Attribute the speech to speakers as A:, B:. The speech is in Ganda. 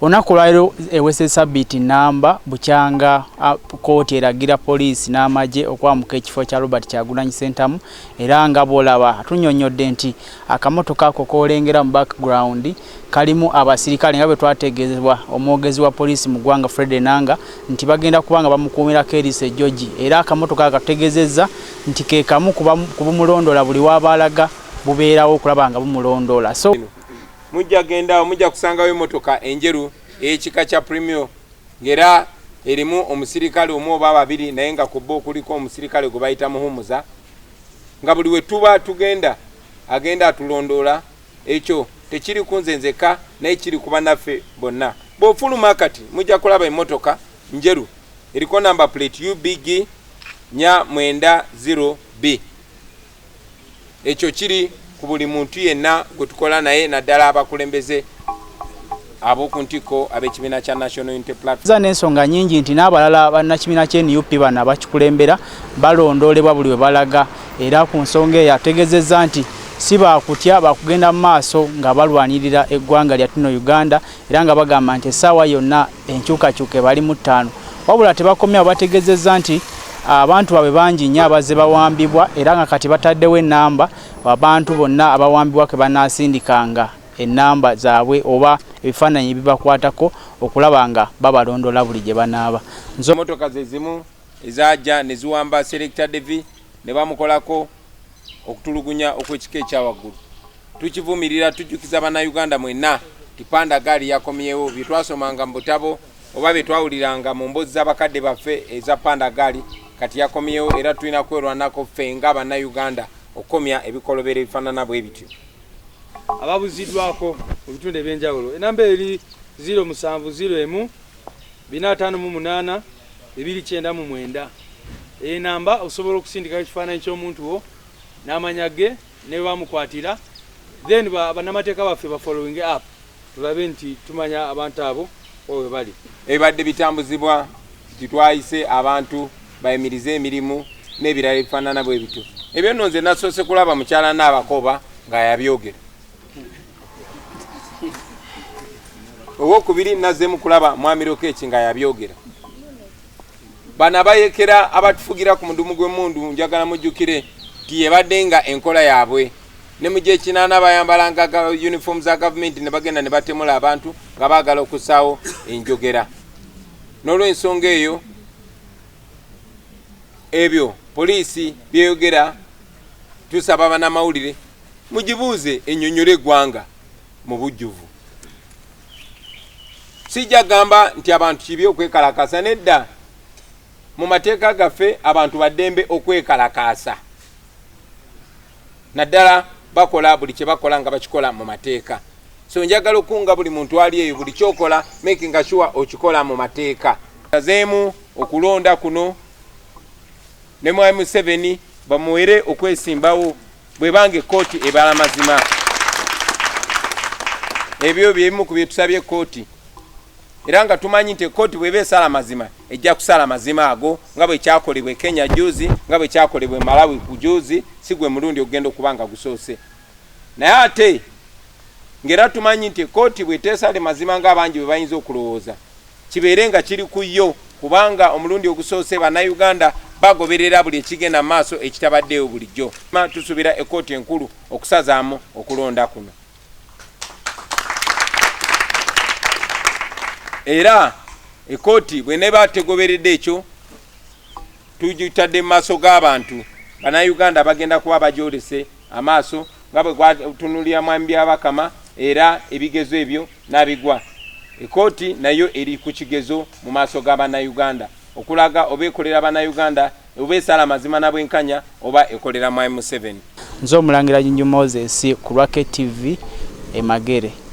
A: Olunaku olwaleero ewese sabbiiti nnamba bukyanga kkooti eragira poliisi n'amagye okwamuka ekifo kya Robert Kyagulanyi Ssentamu era nga bw'olaba atunyonnyodde nti akamotoka ako k'olengera mu background kalimu abasirikale nga bwe twategeezebwa omwogezi wa poliisi mu ggwanga Fred Enanga nti bagenda kuba nga bamukuumirako eriiso ejjogi era akamotoka ako katutegeezezza nti ke kamu ku bumulondoola buli w'aba alaga bubeerawo okulaba nga bumulondoola. So
B: Mujja gendawo mujja kusangawo emotoka enjeru ey'ekika kya Premio ng'era erimu omusirikale omu oba babiri naye nga ku bo kuliko omusirikale gwe bayita Muhumuza nga buli we tuba tugenda agenda atulondoola. Ekyo tekiri ku nze nzekka naye kiri ku bannaffe bonna. Bw'ofuluma kati mujja kulaba emmotoka njeru eriko number plate UBG 490B. Ekyo kiri ku buli muntu yenna gwe tukola naye naddala abakulembeze ab'oku ntikko ab'ekibiina kya National Unity Platform.
A: N'ensonga nnyingi nti n'abalala bannakibiina kya nup bano abakikulembera balondoolebwa buli we balaga era ku nsonga eyo ategezezza nti si baakutya baakugenda mu maaso nga balwanirira eggwanga lyattu no Uganda era nga bagamba nti essaawa yonna enkyukakyuka ebali mu ttaano wabula tebakomye awo bategezezza nti abantu baabwe bangi nnyo abazze bawambibwa era nga kati bataddewo ennamba abantu bonna abawambibwa ke banaasindikanga ennamba zaabwe oba ebifaananyi ebibakwatako okulaba nga babalondola buli gye banaaba.
B: Emmotoka ze zimu ezaajja ne ziwamba Selector Davie ne bamukolako okutulugunya okw'ekika ekya waggulu. Tukivumirira, tujjukiza Bannayuganda mwenna nti Panda Gaali yakomyewo. Bye twasomanga mu butabo oba bye twawuliranga mu mboozi za bakadde baffe eza Panda Gaali kati yakomyewo era tulina kwerwanako ffe nga Bannayuganda okukomya ebikolobero ebifaanana bwe bityo.
C: Ababuziddwako mu bitundu eby'enjawulo enamba eri 0701 458 299. Eyo enamba osobola okusindikayo ekifaananyi ky'omuntu wo n'amanya ge ne we bamukwatira then bannamateeka baffe ba following up tulabe nti tumanya abantu abo wa we bali.
B: Ebibadde bitambuzibwa nti twayise abantu bayimirize emirimu n'ebirala ebifaanana bwe bityo, ebyo nno nze nasoose kulaba mukyala Naabakoba nga yabyogera. Owokubiri nazzeemu kulaba Mwami Lokech nga yabyogera. Bano abayekera abatufugira ku mudumu gw'emmundu njagala mujjukire nti yebadde nga enkola yaabwe ne mu gy'ekinaana bayambalanga uniform za gavumenti ne bagenda ne batemula abantu nga baagala okussaawo enjogera. N'olw'ensonga eyo ebyo poliisi byeyogera tusaba banamawulire mugibuuze ennyonnyole eggwanga mu bujjuvu. Sijja gamba nti abantu kibi okwekalakaasa, nedda. Mu mateeka gaffe abantu baddembe okwekalakaasa, naddala bakola buli kye bakola nga bakikola mu mateeka. So njagala okukunga buli muntu ali eyo, buli kyokola making sure okikola mu mateeka. Azeemu okulonda kuno ne Mwami Museveni bamuwere okwesimbawo bwebanga ekkooti ebala mazima. Ebyo byebimu ku byetusabye ekkooti era nga tumanyi nti ekkooti bweba esala mazima ejja kusala mazima ago nga bwe kyakolebwa e Kenya juzi, nga bwe kyakolebwa e Malawi ku juzi, si gwe mulundi ogugenda okuba nga gusoose. Naye ate ng'era tumanyi nti ekkooti bw'eteesale mazima ng'abangi bwe bayinza okulowooza, kibeere nga kiri ku yo kubanga omulundi ogusoose Bannayuganda bagoberera buli ekigenda mu maaso ekitabaddeewo bulijjo. Tusuubira ekkooti enkulu okusazaamu okulonda kuno. Era ekkooti bw'eneeba tegoberedde ekyo, tugitadde mu maaso g'abantu. Bannayuganda bagenda kuba bagyolese amaaso nga bwe gwatunuulira Mwami Byabakama era ebigezo ebyo n'abigwa. Ekkooti nayo eri ku kigezo mu maaso ga Bannayuganda okulaga oba ekolera Bannayuganda, oba esala mazima na bwenkanya oba ekolera Mwami Museveni.
A: Nze Omulangira Jinju Moses ku lwa KTV e Magere.